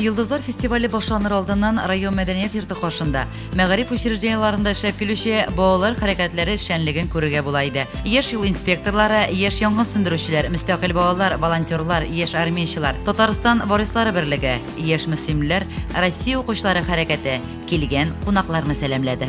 Йолдызлар фестивале башланыр алдыннан район мәдәният йорты каршында мәгариф учреждениеларында эшләп килүче балалар хәрәкәтләре эшчәнлеген күрергә була иде. Яшь юл инспекторлары, яшь янгын сүндерүчеләр, мөстәкыйль балалар, волонтерлар, яшь армиячелар, Татарстан варислары берлеге, яшь мөслимлеләр, Россия укучылары хәрәкәте килгән кунакларны сәламләде.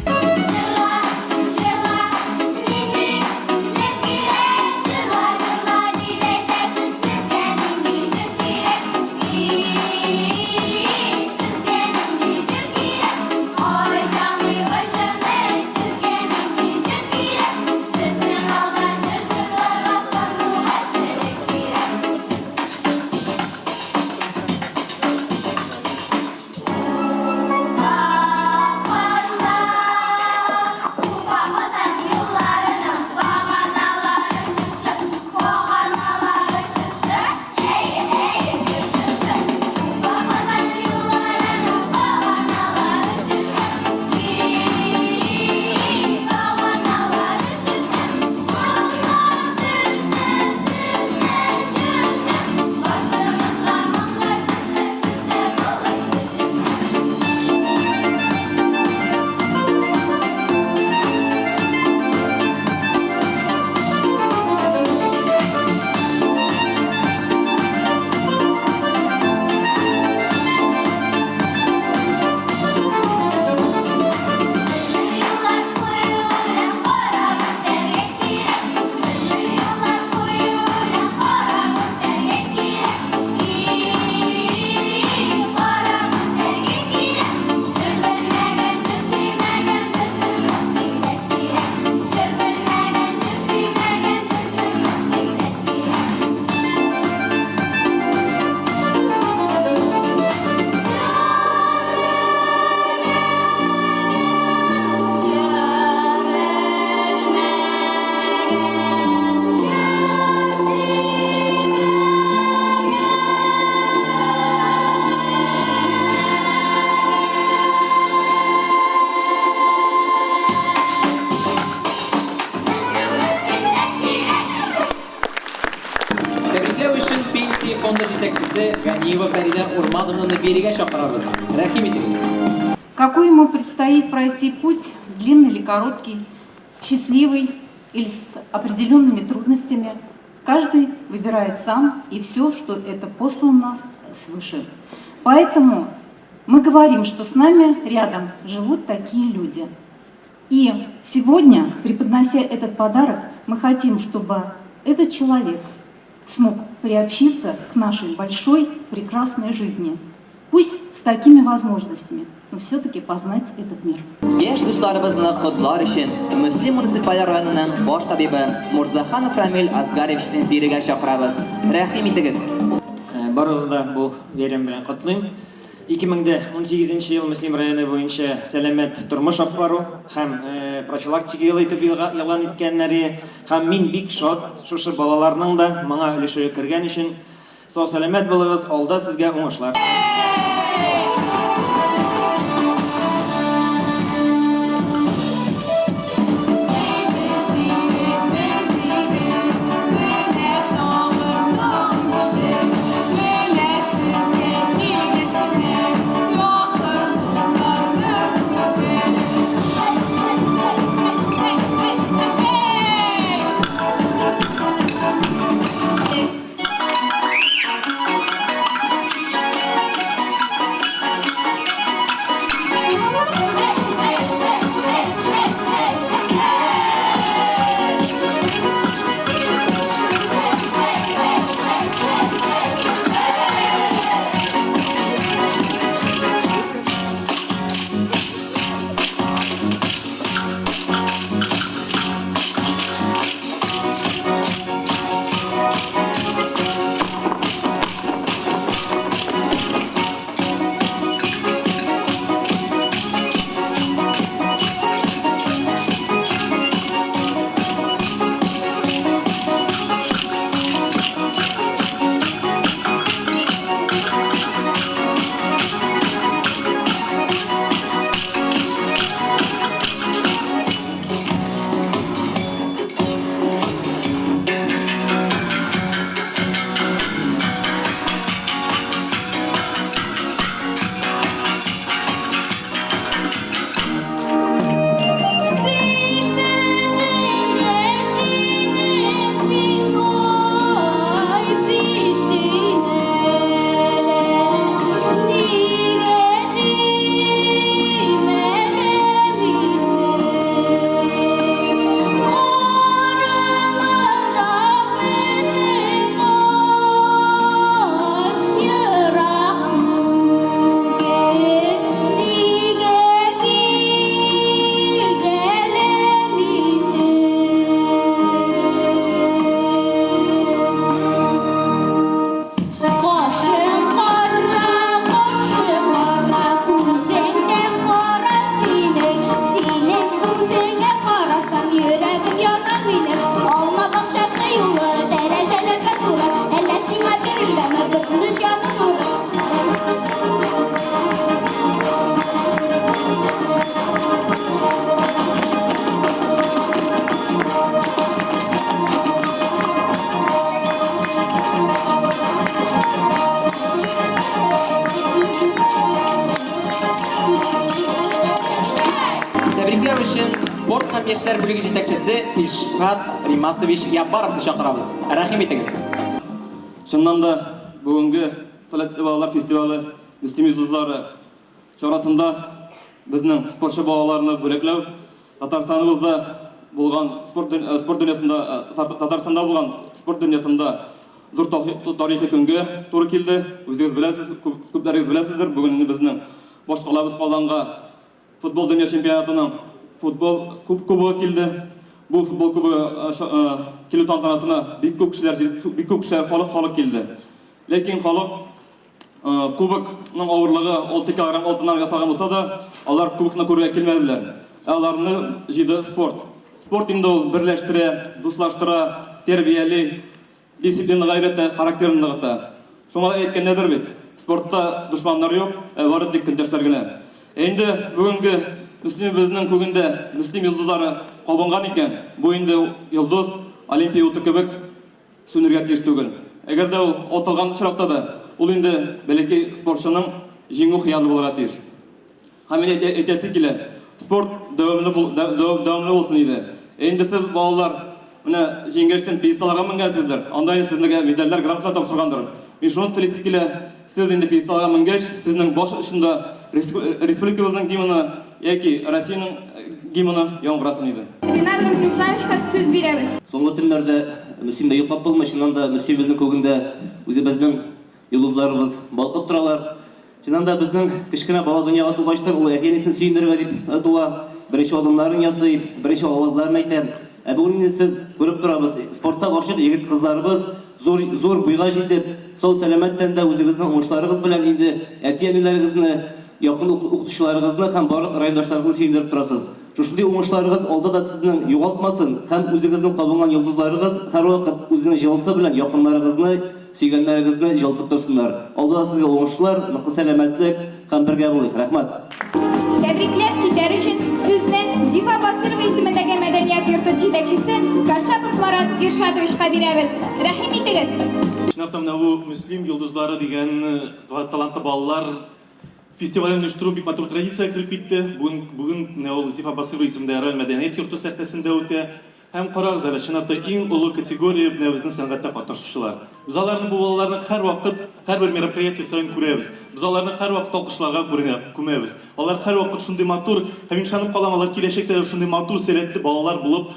Тәбрикләү өчен Пенсия фонды җитәкчесе Ганиева Фәридә Урмановнаны бирегә чакырабыз. Рәхим итегез. Какой ему предстоит пройти путь, длинный или короткий, счастливый или с определенными трудностями, каждый выбирает сам и все, что это послано свыше. Поэтому мы говорим, что с нами рядом живут такие люди. И сегодня, преподнося этот подарок, мы хотим, чтобы этот человек смог приобщиться к нашей большой, прекрасной жизни. Пусть с такими возможностями, но все-таки познать этот мир. Яшь дусларыбызны котлар өчен Мөслим муниципаль районының баш табибы Мурзаханов Рамил Асгаровичны бирегә чакырабыз. Рәхим итегез! Барыгызны да бу бәйрәм белән котлыйм. 2018 нче ел Мөслим районы буенча сәламәт тормыш алып бару һәм профилактика елы итеп игълан иткәннәре. Һәм мин бик шат, шушы балаларның да моңа өлеше кергән өчен. Сау-сәламәт булыгыз, алда сезгә уңышлар! Спорт һәм яшьләр бүлеге җитәкчесе Илшат Римасович Яббаровны чакырабыз. Рәхим итегез. Чыннан да, бүгенге Сәләтле балалар фестивале Мөслим йолдызлары чарасында безнең спортчы балаларны бүләкләү Татарстаныбызда булган спорт спорт дөньясында Татарстанда булган спорт дөньясында зур тарихи көнгә туры килде. Үзегез беләсез, күпләрегез беләсездер, бүген инде безнең башкалабыз Казанга футбол дөнья чемпионатының футбол кубогы килде. Бу футбол кубогы килү тантанасына бик күп кешеләр, бик күп кешеләр, халык халык килде. Ләкин халык Кубокның авырлыгы 6 килограмм алтыннан ясалган булса да, алар кубокны күрергә килмәделәр. Ә аларны җыйды спорт. Спорт инде ул берләштерә, дуслаштыра, тәрбияли, дисциплинага өйрәтә, характерын ныгыта. Шуңа да әйткәннәрдер бит, спортта дошманнар юк, ә бары тик көндәшләр генә. Ә инде бүгенге Мөслимебезнең күгендә Мөслим йолдызлары кабынган икән, бу инде йолдыз Олимпия уты кебек сүнергә тиеш түгел. Әгәр дә ул атылган очракта да, ул инде бәләкәй спортчының җиңү хыялы булырга тиеш. Һәм мин әйтәсе килә, спорт дәвамлы бул, дәвамлы булсын иде. Ә инде сез, балалар, менә җиңгәчтән пьедесталларга менгәнсездер, анда инде сезнегә медальләр, грамоталар тапшыргандыр. Мин шуны телисе килә, сез инде пьедесталларга менгәч, сезнең баш очында республикабызның гимны яки Россиянең гимны яңгырасын иде. Ринат Мөхлисовичка сүз бирәбез. Соңгы төннәрдә Мөслимдә йоклап булмый, чыннан да Мөслимебезнең күгендә үзебезнең йолдызларыбыз балкып торалар. Чыннан да безнең кечкенә бала дөньяга тугачтан ул әти-әнисен сөендерергә дип туа, беренче адымнарын ясый, беренче авазларын әйтә. Ә бүген инде сез күреп торабыз, спортка гашыйк егет-кызларыбыз зур зур буйга җитеп, сау-сәламәт тәндә үзегезнең уңышларыгыз белән инде әти-әниләрегезне, якын укытучыларыгызны һәм барлык райондашларыгызны сөендереп торасыз. Шушындый уңышларыгыз алда да сезнең югалтмасын һәм үзегезнең кабынган йолдызларыгыз һәрвакыт үзенең җылысы белән якыннарыгызны, сөйгәннәрегезне җылытып торсыннар. Алда да сезгә уңышлар, ныклы сәламәтлек һәм бергә булыйк. Рәхмәт! Тәбрикләп китәр өчен сүзне Зифа Басырова исемендәге мәдәният йорты җитәкчесе Кашапов Марат Иршатовичка бирәбез. Рәхим итегез! Чынлап та менә бу Мөслим йолдызлары дигән талантлы балалар Фестивален оештыру бик матур традициягә кереп китте. Бүген, бүген менә ул Зифа Басыйрова исемендәге район мәдәният йорты сәхнәсендә үтә. Һәм карагыз әле, чынлап та иң олы категория менә безнең сәнгатьтә катнашучылар. Без аларны, бу балаларны һәрвакыт, һәрбер мероприятие саен күрәбез. Без аларны һәрвакыт алкышларга күренә, күмәбез. Алар һәрвакыт шундый матур, һәм мин ышанып калам, алар киләчәктә дә шундый матур, сәләтле балалар булып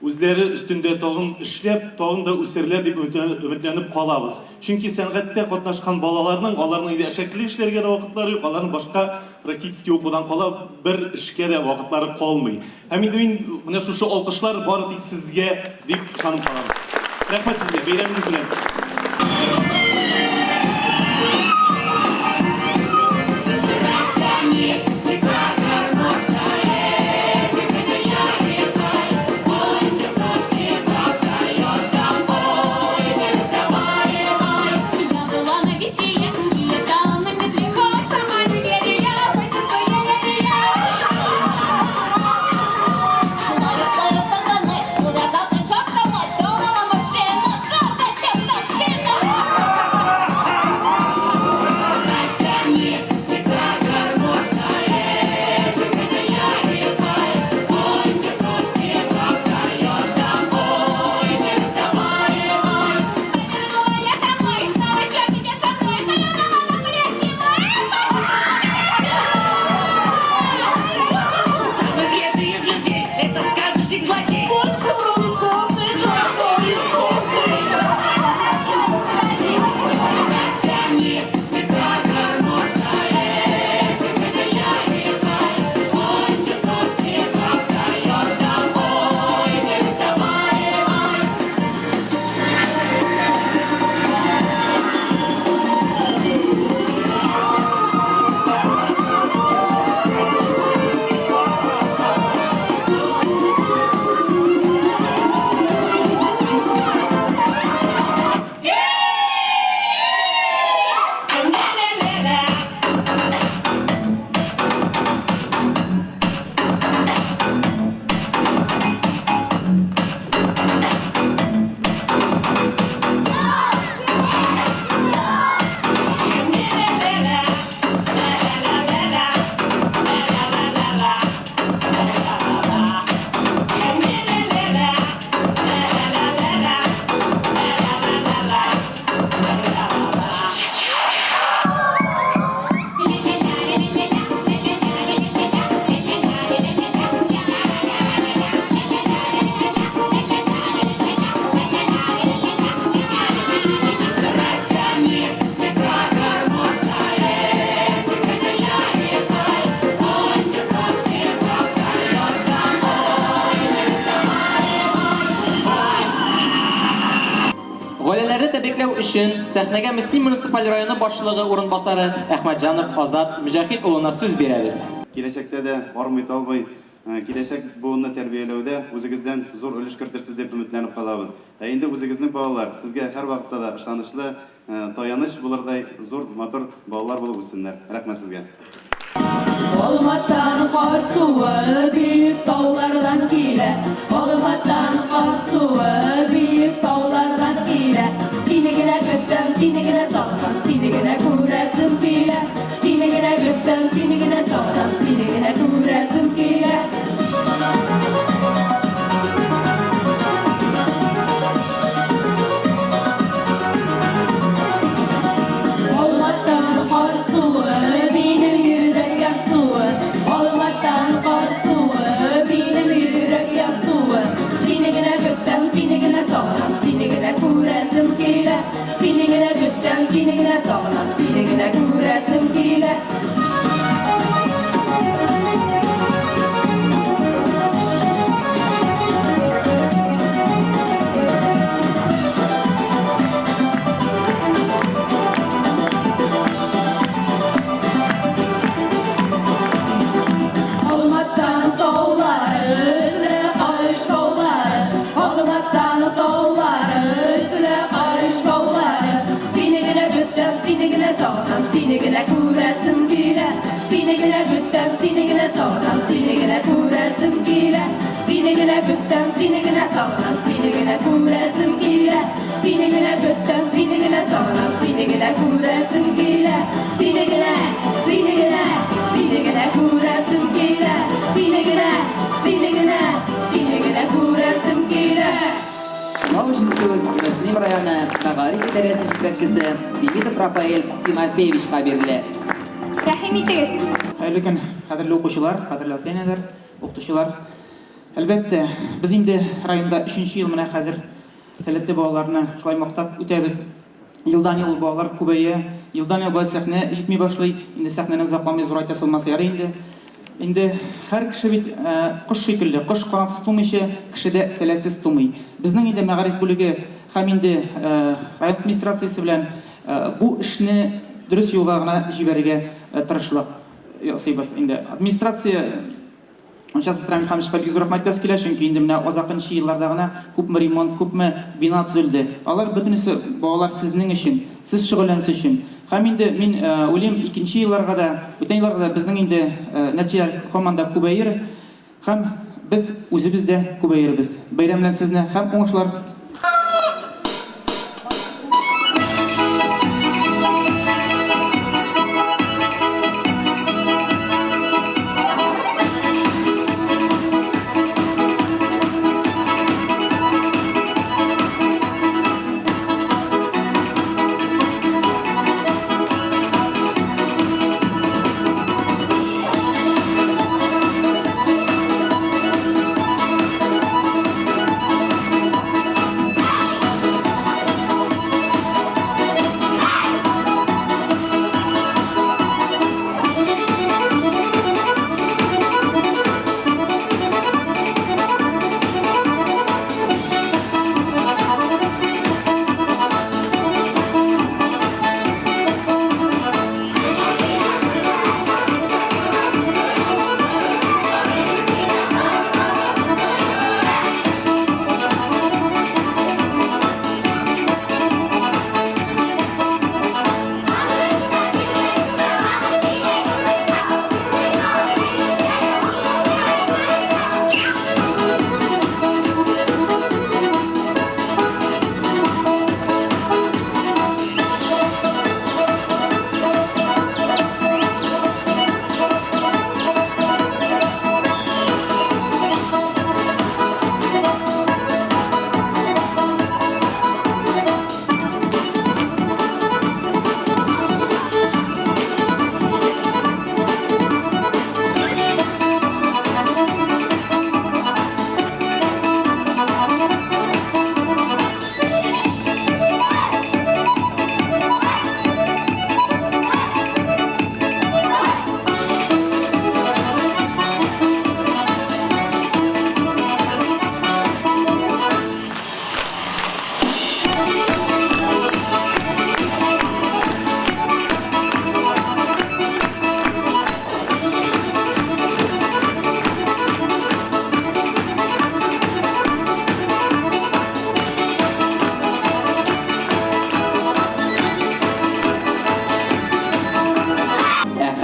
Үзләре өстендә тагын эшләп, тагын да үсәрләр дип өметләнеп калабыз. Чөнки сәнгатьтә катнашкан балаларның, аларның инде әшәкелек эшләргә дә вакытлары юк, аларның башка практически укудан кала бер эшкә дә вакытлары калмый. Һәм инде мин менә шушы алкышлар бары тик сезгә дип ышанып калам. Рәхмәт сезгә, бәйрәмегез белән! Гаиләләрне тәбрикләү өчен сәхнәгә Мөслим муниципаль районы башлыгы урынбасары Әхмәтҗанов Азат Мөҗәһит улына сүз бирәбез. Киләчәктә дә армый-талмый киләчәк буынны тәрбияләүдә үзегездән зур өлеш кертерсез дип өметләнеп калабыз. Ә инде үзегезнең балалар сезгә һәрвакытта да ышанычлы таяныч булырдай зур, матур балалар булып үссеннәр. Рәхмәт сезгә. Алматан кар суы биек таулардан килә, Алматан кар суы биек таулардан килә. Сине генә көтәм, сине генә сагынам, сине генә күрәсем килә. Сине генә көтәм, сине генә сагынам, сине генә күрәсем килә. Алматан кар суы, минем йөрәк ярсуы. Алматан кар суы, минем йөрәк ярсуы. Сине генә көтәм, сине генә сагынам, сине генә күрәсем килә. Сине генә көтәм, сине генә сагынам, сине генә күрәсем килә. Алматан таулары, өзелә каеш баулары. Алматан таулары, өзелә каеш баулары. Сине генә көтәм, сине генә сагынам, сине генә күрәсем килә. Сине генә көтәм, сине генә сагынам, сине генә күрәсем килә. Сине генә көтәм, сине генә сагынам, сине генә күрәсем килә. Сине генә көтәм, сине генә сагынам, сине генә күрәсем килә. Сине генә, сине генә, сине генә күрәсем килә. Сине генә, сине генә, сине генә күрәсем килә. Котлау өчен сүз Мөслим районы мәгариф идарәсе җитәкчесе Демидов Рафаэль Тимофеевичка бирелә. Рәхим итегез! Хәерле көн, кадерле укучылар, кадерле ата-әнәләр, укытучылар. Әлбәттә, без инде районда өченче ел менә хәзер сәләтле балаларны шулай мактап үтәбез. Елдан-ел балалар күбәя, елдан-ел болай сәхнә җитми башлый. Инде сәхнәне озакламый зурайтасы булмаса ярый инде. Инде һәр кеше бит кош шикелле, кош канатсыз тумыйча, кеше дә сәләтсез тумый. Безнең инде мәгариф бүлеге һәм инде район администрациясе белән бу эшне дөрес юлга гына җибәрергә тырышлык ясыйбыз. Инде администрация Сейчас Рамил Хамишевка бик зур рәхмәт әйтәсе килә, чөнки инде менә азакынчы елларда гына күпме ремонт, күпме бина төзелде. Алар бөтенесе, балалар, сезнең өчен, сез шөгыльләнсен өчен. Һәм инде мин уйлыйм, икенче елларга да, бүтән елларга да безнең инде нәтиҗәләр һаман да күбәер һәм без үзебез дә күбәербез. Бәйрәм белән сезне һәм уңышлар!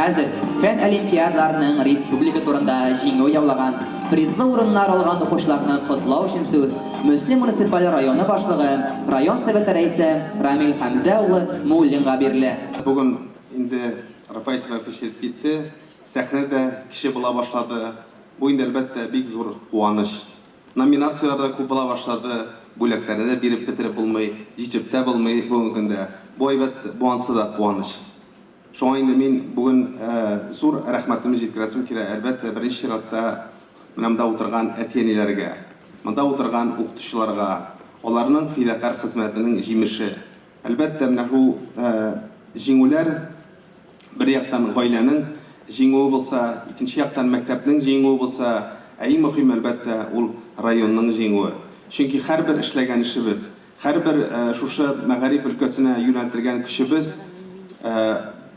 хәзер фән олимпиадаларының республика турында җиңү яулаган, призлы урыннар алган укучыларны котлау өчен сүз Мөслим муниципаль районы башлыгы, район Советы рәисе Рамил Хәмзә улы Муллинга бирелә. Бүген инде Рафаэль Тимофеевич килеп китте, сәхнә дә кече була башлады. Бу инде, әлбәттә, бик зур куаныч. Номинацияләр дә күп була башлады, бүләкләрне дә биреп бетереп булмый, җитеп тә булмый бүгенге көндә. Бу әйбәт, бу ансы да куаныч. Шуңа инде мин бүген зур рәхмәтемне җиткерәсем килә, әлбәттә, беренче чиратта менә монда утырган әти-әниләргә, монда утырган укытучыларга, аларның фидакарь хезмәтенең җимеше. Әлбәттә, менә шул җиңүләр бер яктан гаиләнең җиңүе булса, икенче яктан мәктәпнең җиңүе булса, ә иң мөһиме, әлбәттә, ул районның җиңүе. Чөнки һәрбер эшләгән эшебез, Һәрбер шушы мәгариф өлкәсенә юнәлтелгән көчебез,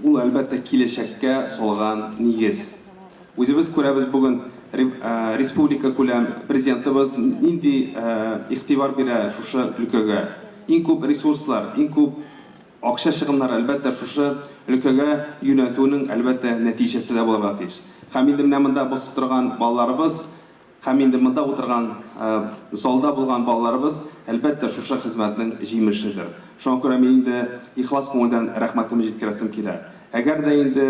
ул, әлбәттә, киләчәккә салган нигез. Үзебез күрәбез бүген республикакүләм Президентыбыз нинди игътибар бирә шушы өлкәгә. Иң күп ресурслар, иң күп акча чыгымнары, әлбәттә, шушы өлкәгә юнәлтүнең, әлбәттә, нәтиҗәсе дә булырга тиеш. Һәм инде менә монда басып торган балаларыбыз, Һәм инде монда утырган, залда булган балаларыбыз, әлбәттә, шушы хезмәтнең җимешедер. Шуңа күрә мин инде ихлас күңелдән рәхмәтемне җиткерәсем килә. Әгәр дә инде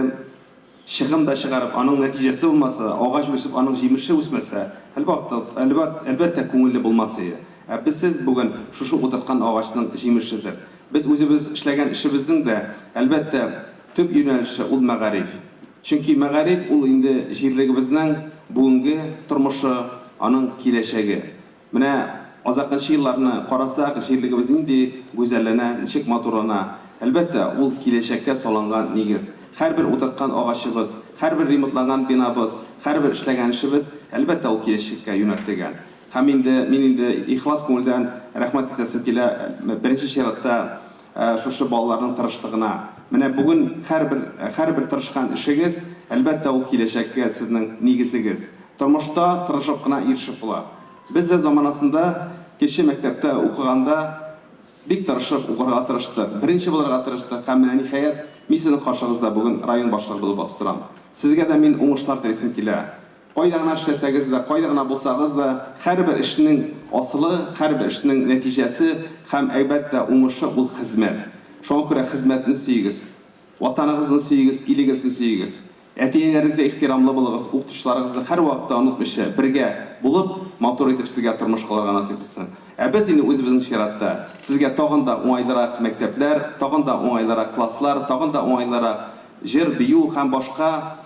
чыгым да чыгарып, аның нәтиҗәсе булмаса, агач үсеп, аның җимеше үсмәсә, әлбәттә, күңелле булмас ие. Ә без сез бүген шушы утырткан агачның җимешедер. Без үзебез эшләгән эшебезнең дә, әлбәттә, төп юнәлеше ул мәгариф. Чөнки мәгариф ул инде җирлегебезнең бүгенге тормышы, аның киләчәге. Менә азакынчы елларны карасак, җирлегебез нинди гүзәлләнә, ничек матурлана. Әлбәттә, ул киләчәккә салынган нигез. Һәрбер утырткан агачыбыз, һәрбер ремонтланган бинабыз, һәрбер эшләгән эшебез, әлбәттә, ул киләчәккә юнәлтелгән. Һәм инде мин инде ихлас күңелдән рәхмәт әйтәсем килә, беренче чиратта, шушы балаларның тырышлыгына. Менә бүген һәрбер, һәрбер тырышкан эшегез, әлбәттә, ул киләчәккә сезнең нигезегез. Тормышта тырышып кына ирешеп була. Без дә заманасында кече мәктәптә укыганда бик тырышып укырга тырыштык, беренче булырга тырыштык һәм менә, ниһаять, мин сезнең каршыгызда бүген район башлыгы булып басып торам. Сезгә дә мин уңышлар телисем килә. Кайда гына эшләсәгез дә, кайда гына булсагыз да, һәрбер эшнең асылы, һәрбер эшнең нәтиҗәсе һәм, әлбәттә, уңышы ул хезмәт. Шуңа күрә хезмәтне сөегез. Ватаныгызны сөегез, илегезне сөегез. Әти-әниләрегезгә ихтирамлы булыгыз, укытучыларыгызны һәрвакытта онытмыйча, бергә булып, матур итеп сезгә тормыш кылырга насыйп булсын. Ә без инде үзебезнең чиратта сезгә тагын да уңайлырак мәктәпләр, тагын да уңайлырак класслар, тагын да уңайлырак җыр, бию һәм башка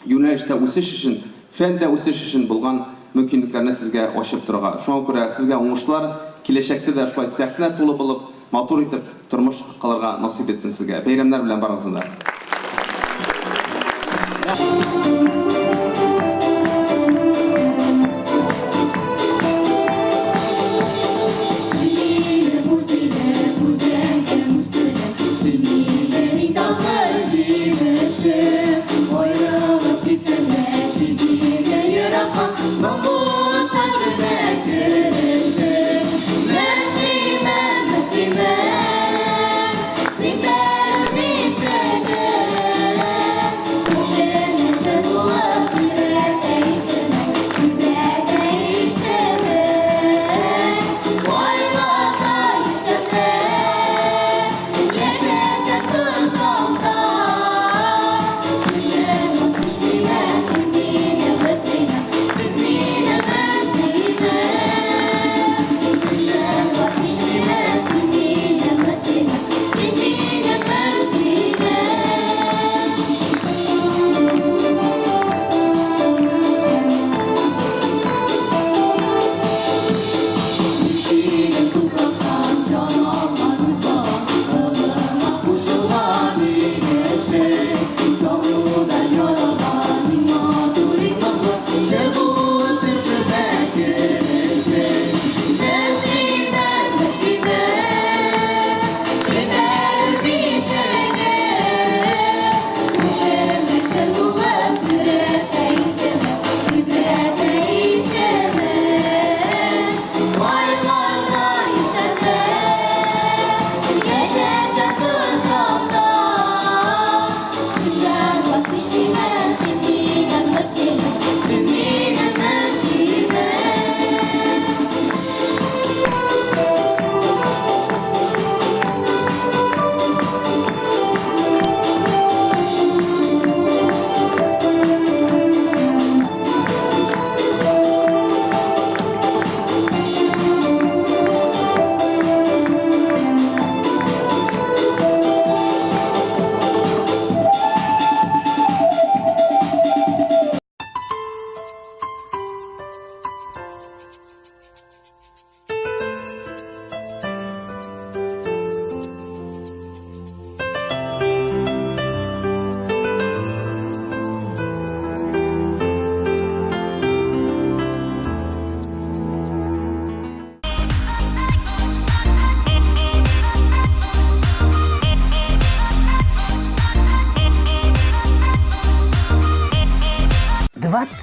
юнәлештә үсеш өчен, фәндә үсеш өчен булган мөмкинлекләрне сезгә ачып торырга. Шуңа күрә сезгә уңышлар, киләчәктә дә шулай сәхнә тулы булып, матур итеп тормыш кылырга насыйп итсен сезгә. Бәйрәмнәр белән барыгызны да!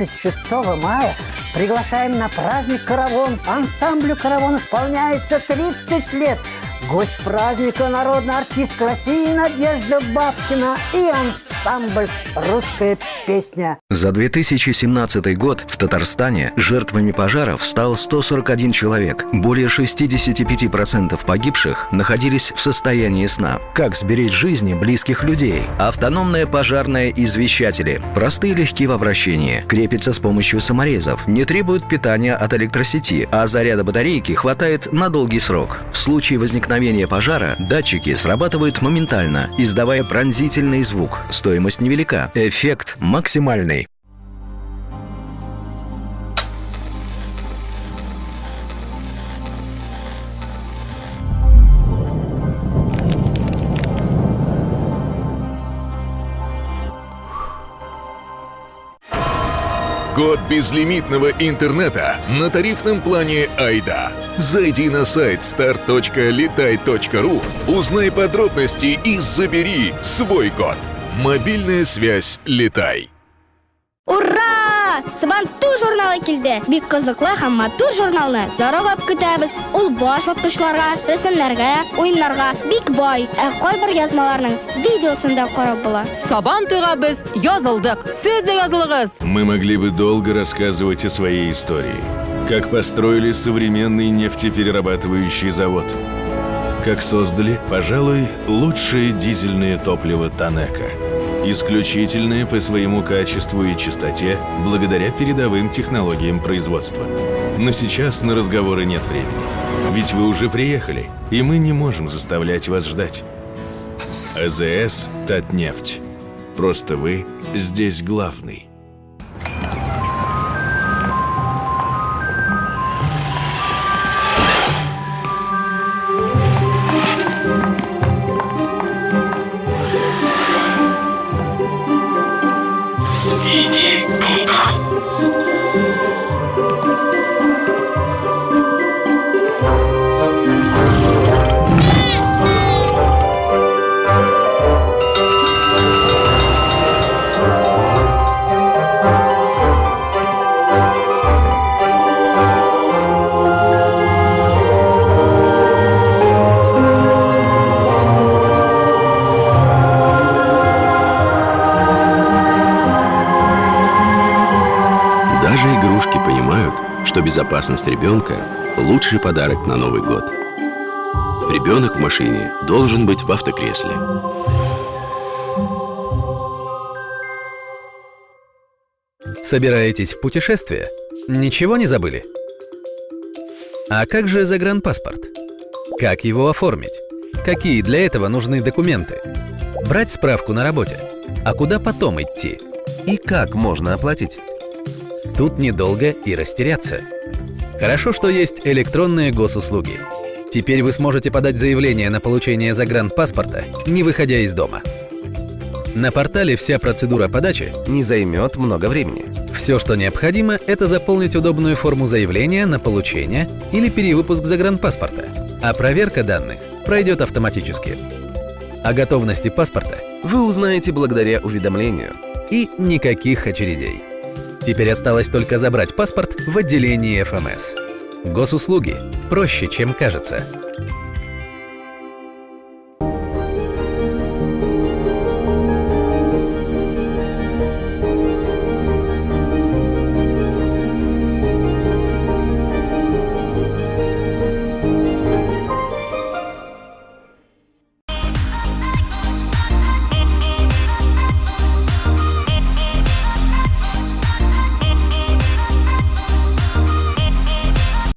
26 мая приглашаем на праздник «Каравон». Ансамблю «Каравон» исполняется 30 лет. Гость праздника – народная артистка России Надежда Бабкина и ансамбль «Русская песня». За 2017 год в Татарстане жертвами пожаров стал 141 человек. Более 65% погибших находились в состоянии сна. Как сберечь жизни близких людей? Автономные пожарные извещатели. Простые и легки в обращении. Крепятся с помощью саморезов. Не требуют питания от электросети, а заряда батарейки хватает на долгий срок. В случае возникновения пожара датчики срабатывают моментально, издавая пронзительный звук. Стоимость невелика. Эффект максимальный. Год безлимитного интернета на тарифном плане «Айда». Зайди на сайт start.litai.ru, узнай подробности и забери свой год. Мобильная связь «Летай». Ура! Сабантуй журналы килде. Бик кызыклы һәм матур журналны зарыгып көтәбез. Ул баш ваткычларга, рәсемнәргә, уеннарга бик бай. Ә кайбер язмаларның видеосын да карап була. Сабан туйга без язылдык. Сез дә язылыгыз. Мы могли бы долго рассказывать о своей истории. Как построили современный нефтеперерабатывающий завод. Как создали, пожалуй, лучшее дизельное топливо «Танека». Исключительное по своему качеству и чистоте благодаря передовым технологиям производства. Но сейчас на разговоры нет времени. Ведь вы уже приехали, и мы не можем заставлять вас ждать. АЗС «Татнефть». Просто вы здесь главный. Иди туда. Даже игрушки понимают, что безопасность ребенка – лучший подарок на Новый год. Ребенок в машине должен быть в автокресле. Собираетесь в путешествие? Ничего не забыли? А как же загранпаспорт? Как его оформить? Какие для этого нужны документы? Брать справку на работе? А куда потом идти? И как можно оплатить? Тут недолго и растеряться. Хорошо, что есть электронные госуслуги. Теперь вы сможете подать заявление на получение загранпаспорта, не выходя из дома. На портале вся процедура подачи не займет много времени. Все, что необходимо, это заполнить удобную форму заявления на получение или перевыпуск загранпаспорта. А проверка данных пройдет автоматически. О готовности паспорта вы узнаете благодаря уведомлению. И никаких очередей. Теперь осталось только забрать паспорт в отделении ФМС. Госуслуги проще, чем кажется.